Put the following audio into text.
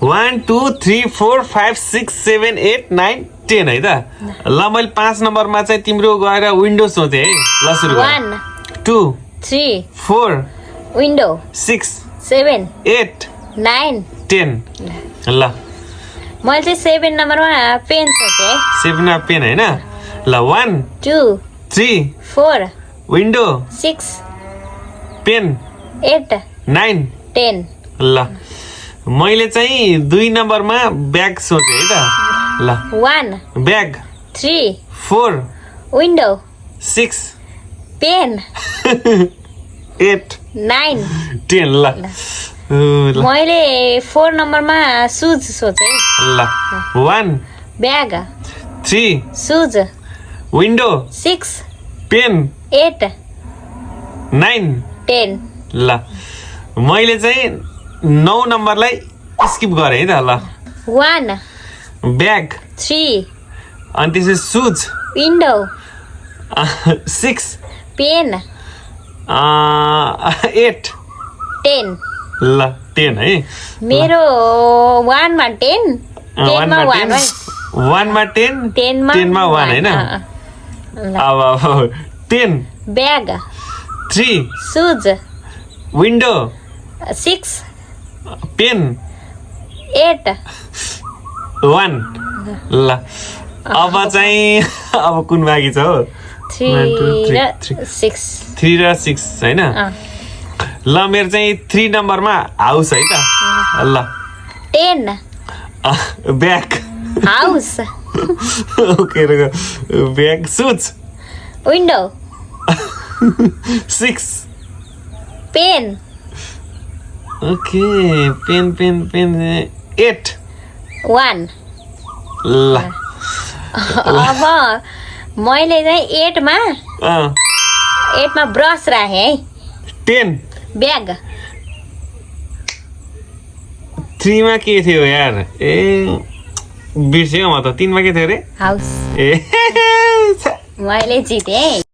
1 2 3 4 5 6 7 8 9 10 है त ल मैले 5 नम्बरमा चाहिँ तिम्रो गएर विन्डो सोचे है ल सुरु गर 1 2 3 4 विन्डो 6 7 8 9 10 ल मैले चाहिँ 7 नम्बरमा पेन सोचे है 7 मा पेन हैन ल 1 2 3 4 विन्डो 6 पेन 8 9 10 ल मैले चाहिँ 2 नम्बरमा ब्याग सोचे है त ल 1 ब्याग 3 4 विन्डो 6 पेन 8 9 10 ल मैले 4 नम्बरमा सुज सोचे ल 1 ब्याग 3 सुज विन्डो 6 पेन 8 9 10 ल मैले चाहिँ 9 नम्बरलाई स्किप गरेँ है त ल 1 ब्याग 3 अनि त्यसपछि सुज विन्डो 6 पेन 8 10 ल 10 है मेरो 1 मा 10 10 मा 1 है 1 मा 10 10 मा 1 हैन अब 10 ब्याग 3 सुज विन्डो 6 पेन 8 1 ल अब चाहिँ अब कुन बाँकी छ हो 3 र 6 3 र 6 हैन ल मेरो चाहिँ 3 नम्बरमा हाउस है त ल 10 bag house okay bag shoes window 6 pen okay pen pen pen 8 1 ल अब मैले चाहिँ 8 मा ब्रस राखेँ है 10 ब्याग 3 मा के थियो यार ए बिर्सेँ म त 3 मा के थियो अरे हाउस ए मैले जितेँ